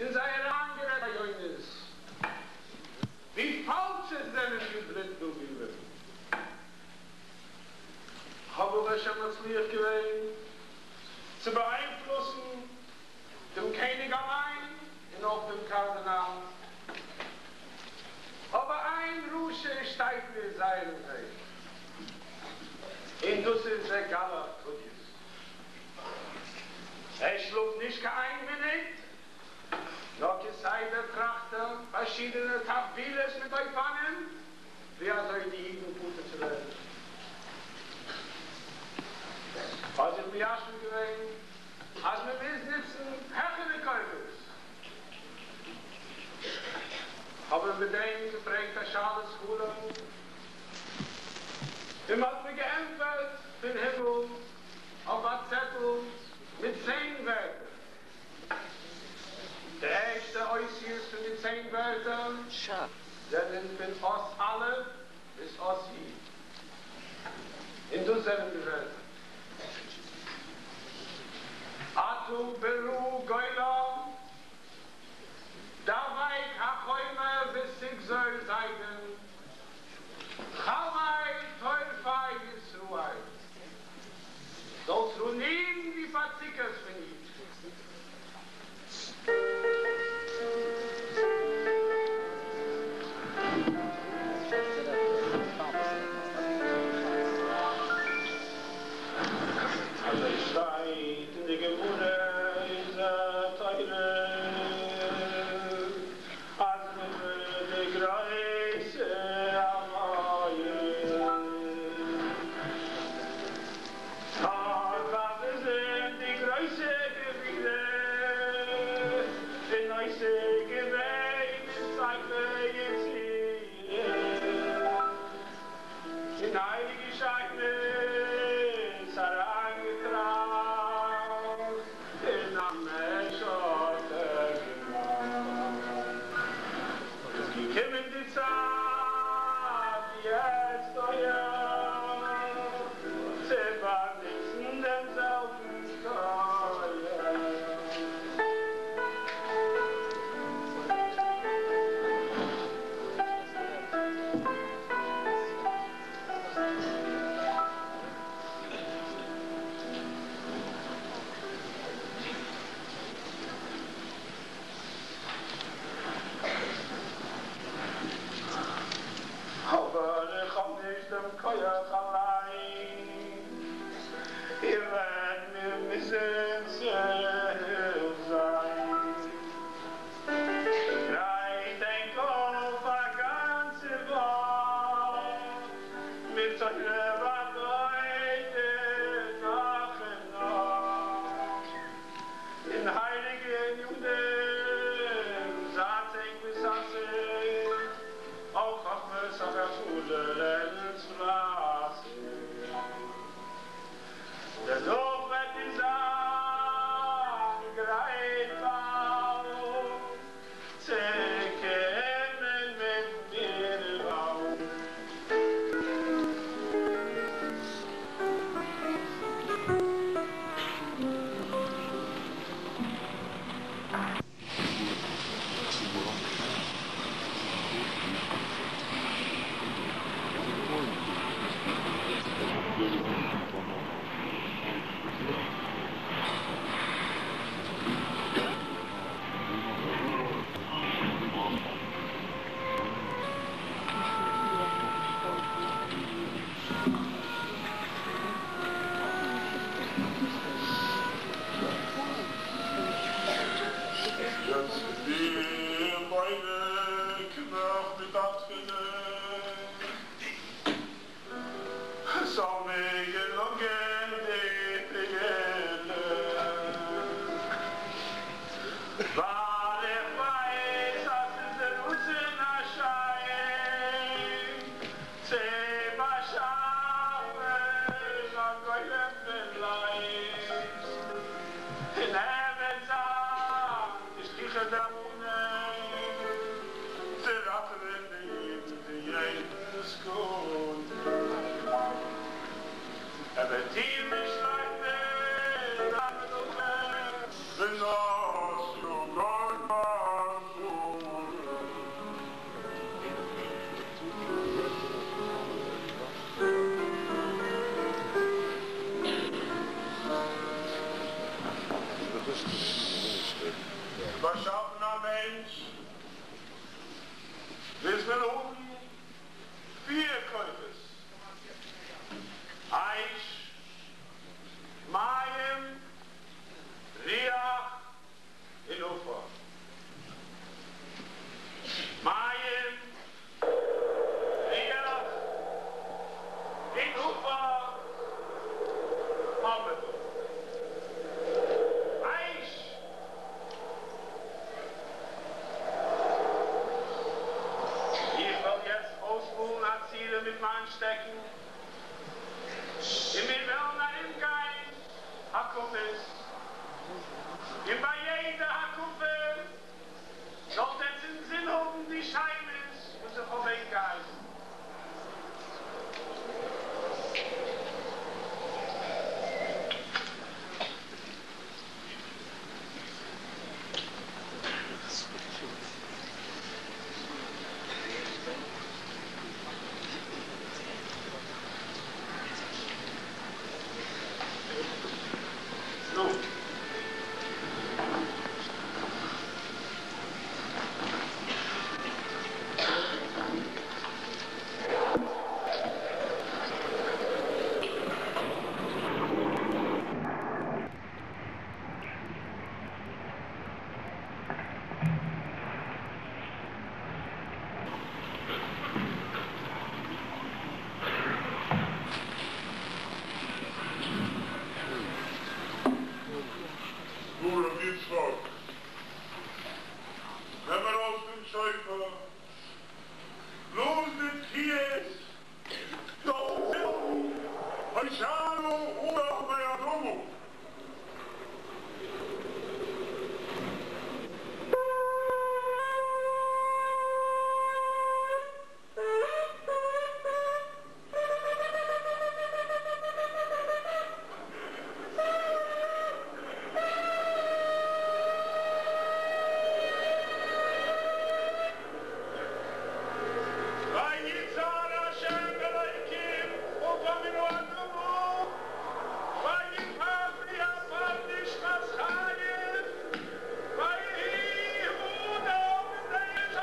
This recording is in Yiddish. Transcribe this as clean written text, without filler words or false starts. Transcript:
און זייערע איינגערעדטע רעיונות, ווי פאלש עס זענען די בלוט בלבולים. כ'האב ברוך השם מצליח געווען צו באאיינפלוסן דעם קעניג אליין און אויך דעם קארדינאל, אבער איין רשע שטייט מיר זייער אין וועג, און דאס איז דער גלח טודיוס. ער שלאפט נישט קיין איין מינוט, נאר כסדר טראכט ער פארשידענע תחבולות מיט אופנים ווי אזוי די אידן פטור צו ווערן. האב זיך מיישב געווען אז מען מוז נוצן העכערע כוחות. האב איך מיט דעם געפרעגט א שאלת חלום, און מען האט מיר געענטפערט פון הימל אויף א צעטל מיט צען ווערטער. די ערשטע אותיות פון די צען ווערטער זענען פון אות א' ביז אות י', און דאס זענען די ווערטער, אתה ברעה גולם, דבק החומה ותגזור זדים, חמל טורפי ישראל, זאלסט רואינירן די פארציקערס פון אידן. אזוי שטייט אין די גמרא אין תורה אז די גרויסע עמלים האט באוויזן די גרויסע גבורה און עוסק געווען אין ספר יצירה און הייליגע שיימעס אריינגעטראכט אין א מעשה'טע געמאכט. איז געקומען די צייט יעצט אויך צו באנוצן דעם זעלבן כח. אבער איך האב נישט דעם כח אליין, איר וועט מיר מוזן צו הילף זיין. גרייט ענק אויף א גאנצע וואך מיט תורה ועבודה נאך און נאך, אין הייליגע ענינים זייט ענק מתעסק, אויף חכמת הרפואה לערנטס פלייסיג, דערנאך וועט איר זיין גרייט באלד צו קומען מיט מיר באלד. יעצט מיר ביידע קומעך מיט א תפילה ס'זאל מיר געלונגען די פעולה, ווייל איך ווייס אז ס'איז דער רצון השם צו באשאפן א גולם פון ליים, און ער וועט זיין די שליחא דרבנן צו ראטעווען די אידן פון יעדן סכנה. ער וועט טון בשלימות זיין מלאכה. ונסו. באשאפן א מענטש מוז מען האבן פיר כוחות, אש, מים, רוח און עפר. מים, רוח און עפר האבן מיר דא. אש! איך וועל יעצט אויסמאלן א צורה מיט מיין שטעקן, און מיר וועלן ארומגיין הקפות, און ביי יעדע הקפה זאלט עטץ אינזין האבן די שמות וואס איך האב ענק געהייסן. נו. נו ר' יצחק, נעם ארויס דעם שופר, בלאז די תקיעות, זאל זאגן הושענא עלה באדמה. ויצהר השם אלוקים עפר מן האדמה, ויפח באפיו נשמת חיים, ויהי האדם לנפש.